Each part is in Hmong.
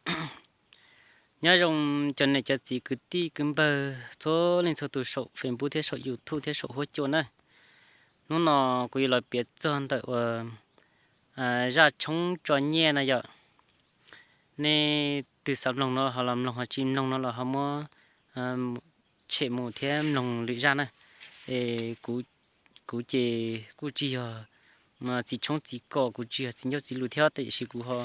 Nyob zoo cov niam cov txiv kwv tij kwv npawg txhua leej txhua tus saum Facebook thiab saum YouTube thiab saum huab cua na. Hnub no kuv yuav los piav txog ntawm uas zaj tshoob tso nyiaj na yom. Nej twg xav mloog no ho los mloog, ho tsis mloog no los ho muab tshem mus thiab mloog lwm zaj na. Es kuv ces kuj tsis yog txiv tshoob txiv kos, kuv tsis yog txiv ncauj txiv lus thiab, tiam sis kuv ho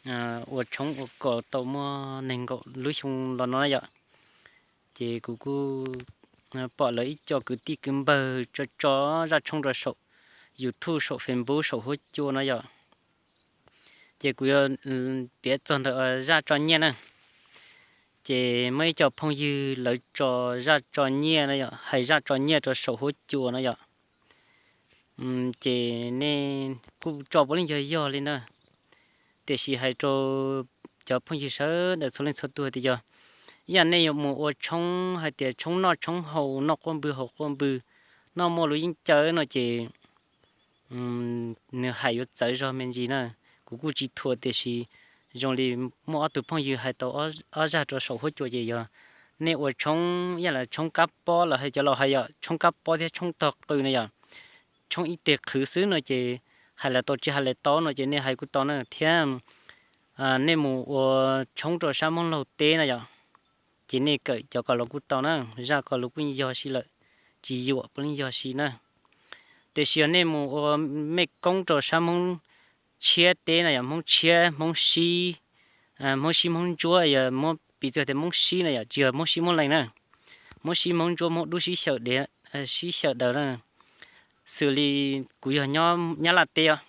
ua tshoob ua kos tau muaj nees nkaum lub xyoo los no na yom. Ces kuv kuj pom lawv ib co kwv tij kwv npawg tso tso zaj tshoob rau saum YouTube, saum Facebook, saum huab cua no yom. Ces kuv yuav piav txog ntawm zaj tso nyiaj na. Ces muaj ib co phooj ywg lawv tso zaj tso nyiaj no yom, hais zaj tso nyiaj rau saum huab cua no yom. Ces nej kuj tso puav leej yog yog li na. Tiam sis hais rau cov phooj ywg sawv daws txhua leej txhua tus tias yog ib yam nej yuav mus ua tshoob hais tias tshoob noj tshoob haus, noj quaj npws haus quaj npws, noj muaj lub yeeb cawv no ces nws hais yuav txawv zog me ntsis na. Kuv kuj tsis thuam, tiam sis zoo li muaj ob tug phooj ywg hais tau ob zaj rau saum huab cua ces yog nej ua tshoob ib yam li tshoob kab pob los hais cov laus hais yom, tshoob kab pob thiab tshoob tog qw na yom, tshoob ib teg qhwv xwb no ces hais lawv tau tsis hais lawv tau no ces nej hais kuj tau na. Thiab nej mus ua tshoob rau sab Hmoob Lauj teb na yom, ces nej kawm cov ko los kuj tau na, zaj ko los kuj yog si lawm, tsis yuam puav leej yog si na. Tiam sis yog nej mus ua mej koob rau sab Hmoob Tshiab teb no yog Hmoob Tshiab, Hmoob Sib, Hmoob Sib Hmoob Ntsuab, yog muab piv txwv tias Hmoob Sib no yom, tsis yog Hmoob Sib Hmoob Leeg na, Hmoob Sib Hmoob Ntsuab, Hmoob Dub Sib Xyaw Dev, Sib Xyaw Daws na, xws li kuv yog nyob Nyab Laj teb os.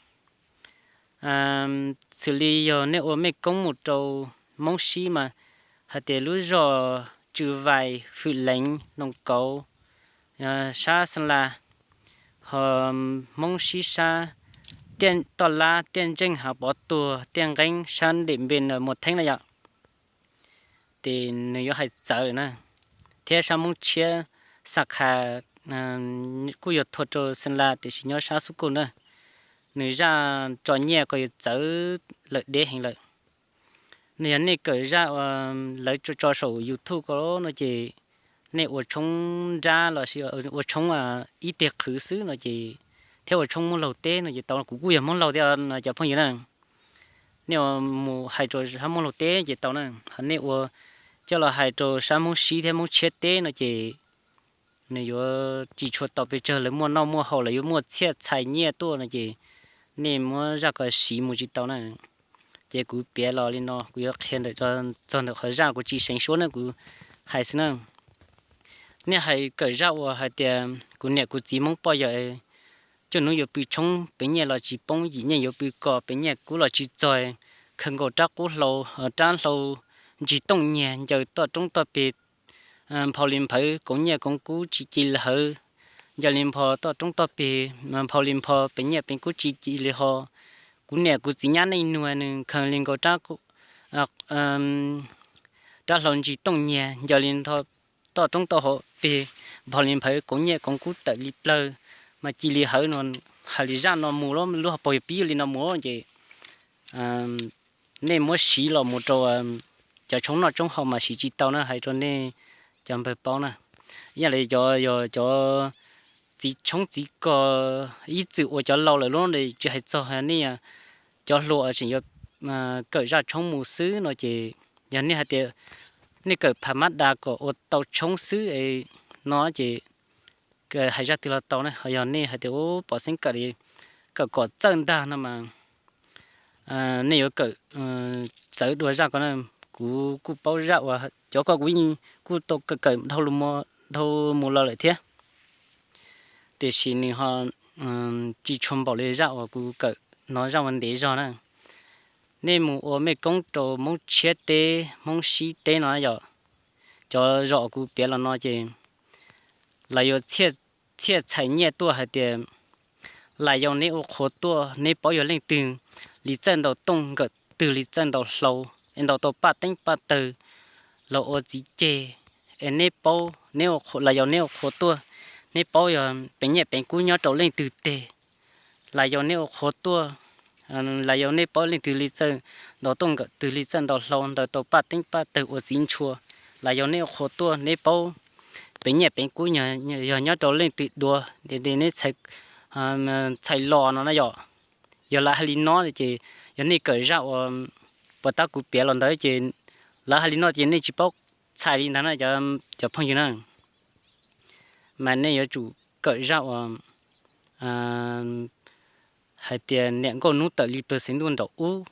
Xws li yog nej ua mej koob mus rau Hmoob Sib mas hais tias lub zos Tsw Vais, Fwm Leev, Noog Kauv, sab Xeeb Las, ho Hmoob Sib sab Toj Lab, Tiaj Ntseej, Hav Pov Tuag, Tiaj Nqeeb, sab Ntim Npe, Muas Theeb na yom, ces nws yuav hais txawv lawm na. Thiab sab Hmoob Tshiab, Xa Khas, kuj yuav thuam rau Xeeb Las tiam sis nyob sab Xub Kuj na, nws zaj tso nyiaj ko yuav txawv lawm deb heev lawm. Nws yog nej kawm zaj uas lawv tso tso saum YouTube ko no ces nej ua tshoob nrab los sis ua tshoob ib teg qhwv xwb no ces, thiab ua tshoob muab laug teb no ces tau. Kuv kuj yog Hmoob Lauj thiab no cov phooj ywg na. Nej ua mus hais rau sab Hmoob Lauj teb ces tau na. Ho nej ua coj los hais rau sab Hmoob Sib thiab Hmoob Tshiab teb no ces nws yuav tsis tshua tau pes tsawg, lawv muaj noj muaj haus, lawv yuav muaj txhiaj txhais nyiaj tuaj no ces nej muab zaj ko siv mus tsis tau na. Ces kuv piav los li no, kuv yuav qhia ntawm, txog ntawm qhov zaj, kuv tsis seev suab na, kuv hais xwb na. Nej hais kawm zaj uas hais tias kuv niam kuv txiv Hmoob poj yawm, cuaj hnub yuav pw tshoob, pem nyiaj los tsis poob, yim nyiaj yuav pw kos, pem nyiaj kub los tsis txog, khaws nkaus rab qub hlau, rab hlau ntsig tooj nyiag, ncaws toj roob toj peg, nphau li nphawv koov nyiaj koov kub tsis ci li hawv, ncaws li npho toj roob toj peg, nphau li npho pem nyiaj pem kub tsis ci li ho. Kuv niam kuv txiv nyab neej nuag nws khaws li nkaus rab, rab hlau ntsig tooj nyiag, ncaws li toj roob toj hauv peg, nphau li nphawv koov nyiaj koov kub tawm li plawg, mas ci li hawv no. Hais li zaj no mus lub hauv paus yog pib li no mus ces nej muab siv los mus rau cov tshoob noj tshoob haus mas siv tsis tau na, hais rau nej cov npawg paub na. Ib yam li cov, yog cov txiv tshoob txiv kos ib txwm ua cov laus lawm lub tsis hais txog nej cov hluas tseem yuav kawm zaj tshoob mus xwb no ces, yog nej hais tias nej kawm Pha Mab Da kom ua tau tshoob xwb no ces hais zaj twg los tau na. Ho yog nej hais tias ub pom xeeb kawm li, kawm kom txawj ntag no mas nej yuav kawm txawv dua zaj ko na. Kuv kuj paub zaj uas cov ko kuv kuj tau kawm kawm dhau mus los lawm thiab, tiam sis nws ho tsis tshua npaum li zaj uas kuv kawm no, zaj uas ntev zog na. Nej mus ua mej koob rau Hmoob Tshiab teb Hmoob Sib teb no yom, cov zos kuv piav los no ces lawv yuav txhiaj txhais nyiaj tuaj hais tias, lam yog neb ua qhua tuaj, neb paub yog leej twg li txawj ntaus tooj, nkawm twg li txawj ntaus hlau, es ntaus tau paj teeb paj taw los ua txiv ceg, es neb paub, lam yog neb ua qhua tuaj, neb paub yog peev nyiaj peev kub nyob rau leej twg teg, lam yog neb ua qhua tuaj, Los yog nej paub leej twg li txawj ntaus tooj nkawm twg li txawj ntaus hlau ntawd tau paj teeb paj tawg ua txiv ntshua, los yog nej qhuas tuaj nej paub peev nyiaj peev kub yog nyob rau leej twg dua, nej txhais los no na yom. Yog lawv hais li no ces yog nej kawm zaj uas puas tab kuv piav los ntawd ces lawv hais li no ces nej tsis paub txhais li ntawd na cov phooj ywg na. Mas nej yuav tsum kawm zaj uas hais tias niam nkauj hnub tawm li plaws xeev ntuj nraum ub,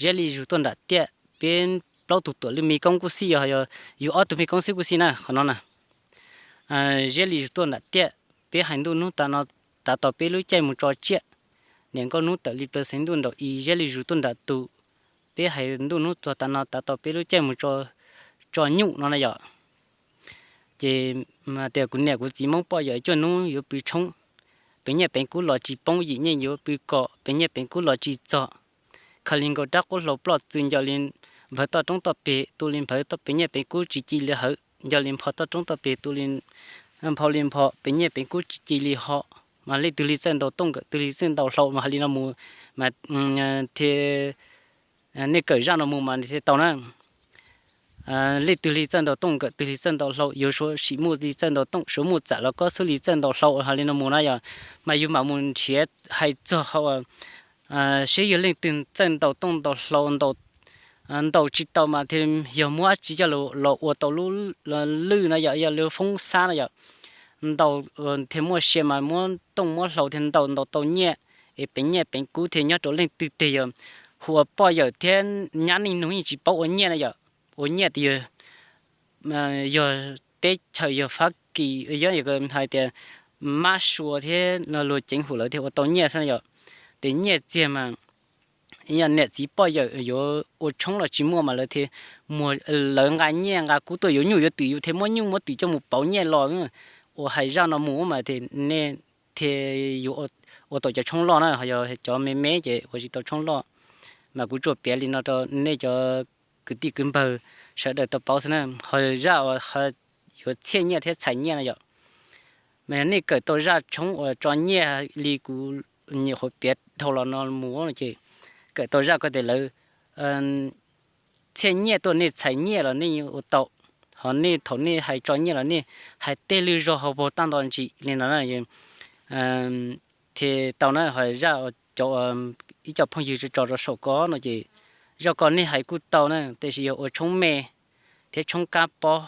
ziab li zus tuaj nram tiaj, peb plaub tug tuam lwj me koob kuj xij, yog yus ob tug me koob xwb kuj xij na qhov no na. Ziab li zus tuaj nram tiaj, peb hais ntuj hnub tav no tav tau peb lub caij mus tso tsiaj. Niam nkauj hnub tawm li plaws xeev ntuj nraum i, ziab li zus tuaj nram tus, peb hais ntuj hnub txog tav no tav tau peb lub caij mus tso nyuj no na yom. Ces tias kuv niam kuv txiv Hmoob poj yawm cuaj hnub yuav pw tshoob, peev nyiaj peev kub los tsis poob, yim nyiaj yuav pw kom, peev nyiaj peev kub los tsis txog. Khaws li nkaus rab qub hlau ploj txw, nco li nphawv toj roob toj peg, tu li nphawv toj peev nyiaj peev kub tsis ci li hawv, nco li nphau toj roob toj peg, tu li nphau li nphau, peev nyiaj peev kub tsis ci li ho. Mas leej twg li txawj ntaus tooj nkawm twg li txawj ntaus hlau mas hais li no mus, mas thiaj nej kawm zaj no mus mas thiaj tau na. Leej twg li txawj ntaus tooj nkawm twg li txawj ntaus hlau, yuav suav sim muaj li txawj ntaus tooj, suav muaj txam los kob xub li txawj ntaus hlau, hais li no mus na yom. Mas yus mam mus nrhiav hais txog qhov uas seb yog leej twg txawj ntaus tooj ntaus hlau, ntaus tsis tau mas thiaj yog muab dab tsi coj los ua tau lub lwj no yom, yog lub foob xab no yom. Ntaus thiaj muaj sia mas muab tooj muab hlau thiaj ntaus ntaus tau nyiaj, es peev nyiaj peev kub thiaj nyob rau leej twg teg. Yog hu ua poj yawm thiab nyab neej nug yeej tsis paub ua nyiaj na yom. Ua nyiaj tias yog teb chaws yog Fab Kis, yog hais tias Mab Sua thiab luag ceev hum lawv thiaj ua tau nyiaj xwb na yom. Ces nyiaj txiag mas yog niam txiv poj yawm yuav ua tshoob los tsis muaj mas lawv thiaj muag, lawv nqa nyiaj nqa kub tuaj yuav nyuj yuav twm, yus thiaj muab nyuj muab twm coj mus pauv nyiaj los. Uas hais zaj no mus mas thiaj yuav ua tau cov tshoob loj na, ho yog cov me me ces ua tsis tau tshoob loj. Mas kuv tsuas piav li no rau nej cov kwv tij kwv npawg sawv daws tau paub xwb na. Ho zaj uas yuav txhiaj nyiaj thiab txhais nyiaj no yom, mas yog nej kawm tau zaj tshoob uas tso nyiaj li kuv nyuam qhuav piav dhau los no mus ces kawm tau zaj ko tes lawv txhiaj nyiaj tuaj nej txhais nyiaj los nej ua tau. Ho nej thaum nej hais tso nyiaj los nej hais tej lwj zog hauv paug tag nto ntsim li no na, thiaj tau na. Ho zaj cov ib co phooj ywg tso rau saum ko no ces zaj ko nej hais kuj tau na, tiam sis yog ua tshoob me thiab tshoob kab pob,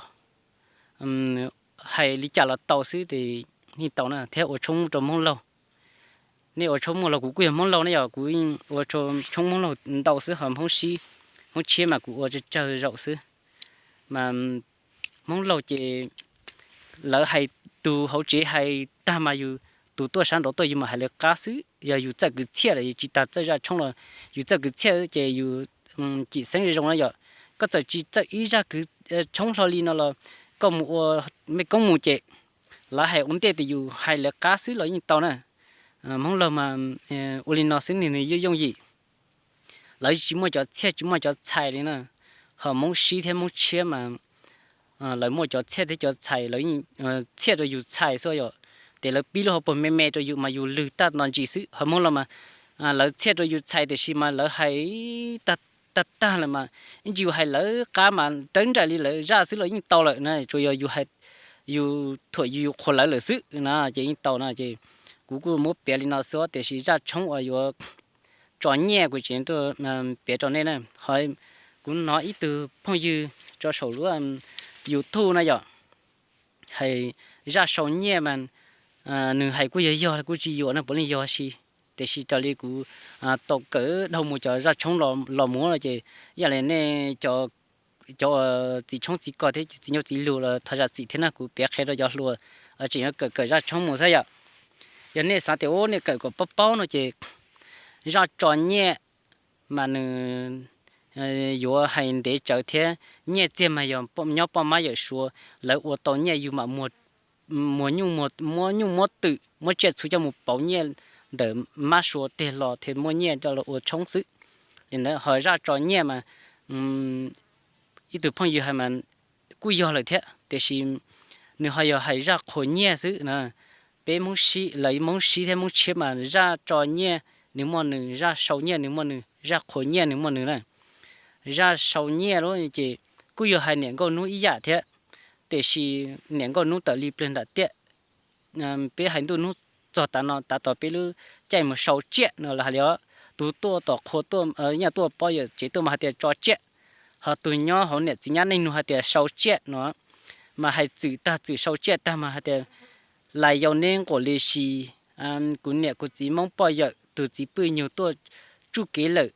hais li cas los tau xwb ces yeej tau na, thiab ua tshoob rau Hmoob Lauj. Nej ua tshoob muaj laug, kuv kuj yog Hmoob Lauj ne, yog kuv ua tshoob Hmoob Lauj ntau xwb, ho Hmoob Sib, Hmoob Tshiab mas kuv ua tsawg tsawg zaum xwb. Mas Hmoob Lauj ces lawv hais, tus hauv tsev hais tag mas yus, tus tuaj sab nraud tuaj yus mam hais lawv qab xwb. Yog yus txawj kwv txhiaj lawm, yus tsis tas txawj zaj tshoob los yus txawj kwv txhiaj ces yus cim xeeb zoo zoo na yom. Koj txawm tsis txawj ib zaj kwv tshoob hlo li no los koj mus ua mej koob mus ces lawv hais ua ntej tias yus hais lawv qab xwb los yeej tau na. Hmoob Lauj mas ua li no xwb nws yooj yooj yim. Lawv tsis muaj cov txhiaj tsis muaj cov txhais li na. Ho Hmoob Sib thiab Hmoob Tshiab mas lawv muaj cov txhiaj thiab cov txhais, lawv yeej txhiaj rau yus txhais xwb yom. Ces lawv pib lub hauv paug me me rau yus mas yus lwg tag nto ntsis xwb. Ho Hmoob Lauj mas lawv txhiaj rau yus txhais tiam sis mas lawv hais tag tag lawm mas ib ntsis yus hais lawv qab mas rawv nraim li lawv zaj xwb los yeej tau lawm na, tsuas yog yus hais, yus thuam yus qhuas lawv lawm xwb na ces yeej tau na. Ces kuv kuj muab piav li no xwb tiam sis zaj tshoob uas yuav tso nyiaj kuv tseem tuaj piav rau nej na. Ho kuv hnov ib tug phooj ywg tso saum lub YouTube na yom, hais zaj sau nyiaj mas nws hais kuj yog yog kuj tsis yuam no puav leej yog si. Tiam sis raws li kuv tau kawm dhau mus cov zaj tshoob los mus no ces ib yam li nej cov txiv tshoob txiv kos thiab txiv nyuj txiv lug los thov zam txim thiab na, kuv piav qhia rau cov hluas tseem yuav kawm kawm zaj tshoob mus xwb yom. Yog nej xav tias ub nej kawm kom paub paub no ces zaj tso nyiaj mas nws yuav hais ntev tsawv thiab nyiaj txiag mas yog nyob poj mab yawm suav lawv ua tau nyiaj yus mam muag nyuj muab nyuj muab twm muab tsiaj txhu coj mus pauv nyiaj ntawm mab sua teg los thiaj muaj nyiaj coj los ua tshoob xwb. Li ntawd ho zaj tso nyiaj mas ib tug phooj ywg hais mas kuj yog lawm thiab tiam sis nws ho yog hais zaj qhuas nyiaj xwb na. Peb Hmoob Sib, lawv Hmoob Sib thiab Hmoob Tshiab mas zaj tso nyiaj nws muaj nws, zaj sau nyiaj nws muaj nws, zaj qhuas nyiaj nws muaj nws na. Zaj sau nyiaj lub ces kuj yog hais niam nkauj hnub ib yam thiab, tiam sis niam nkauj hnub tawm li plawg nram tiaj. Peb hais ntuj hnub txog tav no, tav tom peb lub caij mus sau tsiaj no los hais li os. Tus tuaj tom qhua tuaj, yog tuaj pob yawm tsev tuaj mas hais tias tso tsiaj, ho tus nyob hauv niam txiv nyab neej nug hais tias sau tsiaj no. Mas hais txwm tag, txwm sau tsiaj tag mas hais tias lais yau neb nquam li si, kuv niam kuv txiv Hmoob poj yawm tus txiv pwj nyug tuaj tsuj kev lawm,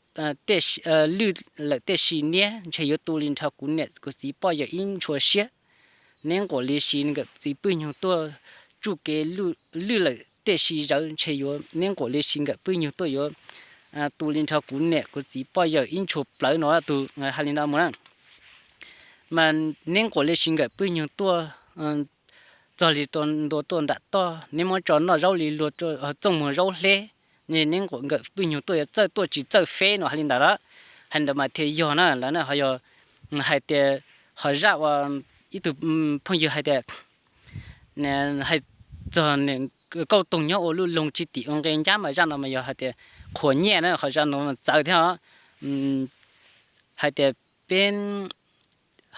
lwj lawm tiaj si niab ntshe yuav tu li nrho kuv niam kuv txiv poj yawm ib ntshua siab. Neb nquam li si nkawm txiv pwj nyug tuaj tsuj kev lwj lawm tiaj si zawv ntshe yuav, neb nquam li si nkawm pwj nyug tuaj yuav tu li nrho kuv niam kuv txiv poj yawm ib ntshua plawv no tus hais li no mus na. Mas neb nquam li si nkawm pwj nyug tuaj txog li ntua tuaj nram toj, neb muab tso noj zaub li luag txooj muag zaub hleb, neb nquam nkawm pwj nyug tuaj yuav txawj tuaj tsis txawj feb no hais li ntawd lawm. Hais ntawd mas thiaj yog na, lawv na ho yog hais tias ho zaj uas ib tug phooj ywg hais tias hais txog kauj toog nyob ua luj loog tsis tim ua nqe ncab mas zaj no mas yog hais tias qhuas nyiaj na, ho zaj no txawv thiab os. Hais tias peb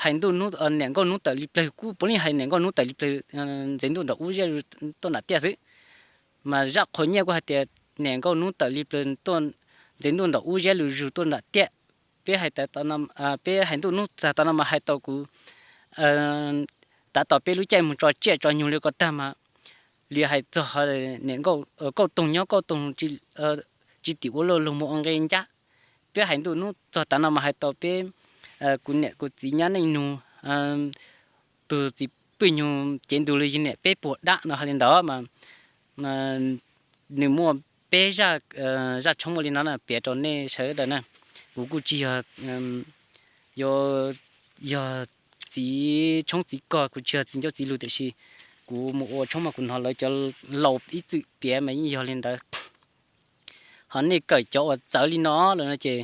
hais ntuj hnub, niam nkauj hnub tawm li plawg kuj puav leej hais niam nkauj hnub tawm li plawg ntxeev ntuj nram ub ziab tuaj nram tiaj xwb. Mas zaj qhuas nyiaj kuj hais tias niam nkauj hnub tawm li plawg tuaj ntxeev ntuj nram ub ziab lug zug tuaj nram tiaj. Peb hais, peb hais ntuj hnub txog tav no mas hais tau kuv tav tom peb lub caij mus tso tsiaj tso nyug li ko tag mas li hais txog kauj toog nyob kauj toog tsis tim ua luj loog mus ua nqe ncab. Peb hais ntuj hnub txog tav no mas hais tau peb kuv niam kuv txiv nyab neej nug tus txiv pwj nyug cev ntug li yig niam peb puag dab no hais li ntawd mas nws muaj peb zaj, zaj tshoob ua li no na piav rau nej sawv daws na. Kuv kuj tsis yog, yog txiv tshoob txiv kos, kuv tsis yog txiv ncauj txiv lus tiam sis kuv mus ua tshoob mas kuv hnov lawv cov laus ib txwm piav mas yeej yog li ntawd. Ho nej kawm cov uas txawv li no lawm no ces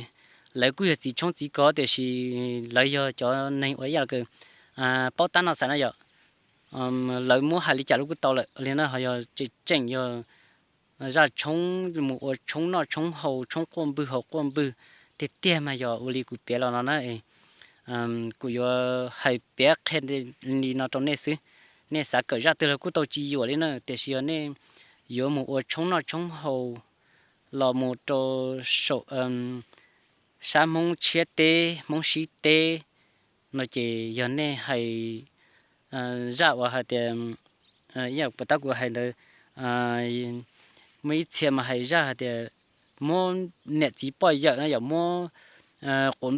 lawv kuj yog txiv tshoob txiv kos tiam sis lawv yog cov neeg uas ib yam paub tab no xav na yom. Lawv muab hais li cas los kuj tau lawm li na, ho yog tseem yog zaj tshoob mus ua tshoob noj tshoob haus, tshoob quaj npwg haus quaj npwg tiag tiag mas yog ua li kuv piav los no na. Kuv yuav hais piav qhia li no rau nej xwb. Nej xav kawm zaj twg los kuj tau tsis yuam li na, tiam sis yog nej yuav mus ua tshoob noj tshoob haus los mus rau saum sab Hmoob Tshiab teb Hmoob Sib teb no ces yog nej hais zaj uas hais tias, ib yam puas tab kuv hais ntawd, muaj ib txhia mas hais zaj hais tias muab niam txiv poj yawm no yog muab quav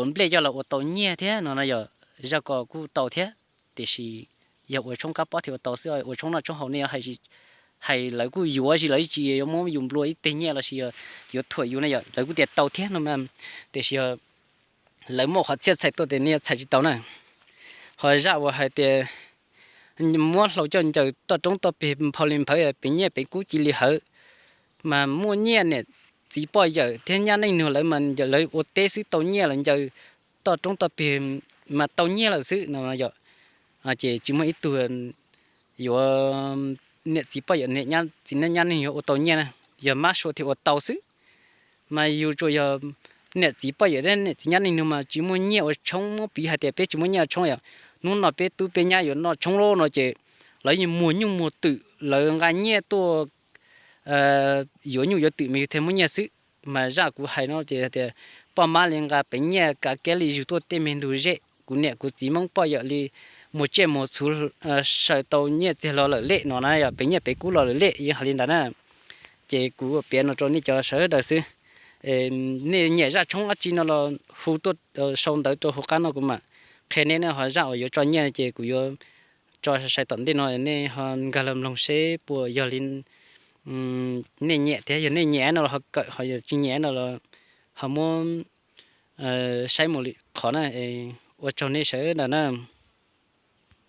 nplej coj los ua tau nyiaj thiab no no yog zaj ko kuj tau thiab. Tiam sis yog ua tshoob kab pob thiaj ua tau xwb, ua tshoob noj tshoob haus nej yuav hais, lawv kuj yuav, lawv tsis yuav muab yus nplua ib teg nyiaj los sis yog yuav thuam yus na yom, lawv kuj tias tau thiab no mas. Tiam sis yog lawv muaj qhov txhiaj txhais tuaj tias nej yuav txhais tsis tau na. Ho zaj uas hais tias muab hlau coj ncaws toj roob toj peg nphau li nphawv, pem nyiaj pem kub cia li hawv. Mas muaj nyiaj niam txiv poj yawm thiab nyab neej nug lawv mas lawv ua teb xwb tau nyiaj los ncaws toj roob toj peg mas tau nyiaj lawm xwb no yom. Ces tsis muaj ib tug yuav niam txiv poj yawm niam txiv nyab neej yuav ua tau nyiaj na, yog mab sua thiaj ua tau xwb. Mas yus tsuas yog niam txiv poj yawm thiab niam txiv nyab neej nug mas tsis muaj nyiaj ua tshoob, muab piv hais tias peb tsis muaj nyiaj ua tshoob yom. Hnub no peb tub peb nyab yuav noj tshoob lauj no ces lawv yeej muag nyuj muag twm, lawv nqa nyiaj tuaj yuav nyuj yuav twm mas yus thiaj muaj nyiaj xwb. Mas zaj kuv hais no ces tias poj mab li nqa peev nyiaj kav kiab li zug tuaj tej me ntug zej, kuv niam kuv txiv Hmoob poj yawm li muag tsiaj muag txhu saws tau nyiaj txiag los lawm lej no na, yog peev nyiaj peev kub los lawm lej, yeej hais li ntawd na. Ces kuv piav no rau nej cov sawv daws xwb. Nej nyiam zaj tshoob dab tsi no los hu tuaj sau ntawv rau hauv qab no kuv mam qhia nej ne. Ho zaj uas yuav tso nyiaj ces kuv yuav tso sai tom ntej no, nej ho nkag los mloog seb puas yog li nej nyiam thiab. Yog nej nyiam no los ho kawm, ho yog tsis nyiam no los ho muab saib mus lwm qhov na. Ua tsaug nej sawv daws na.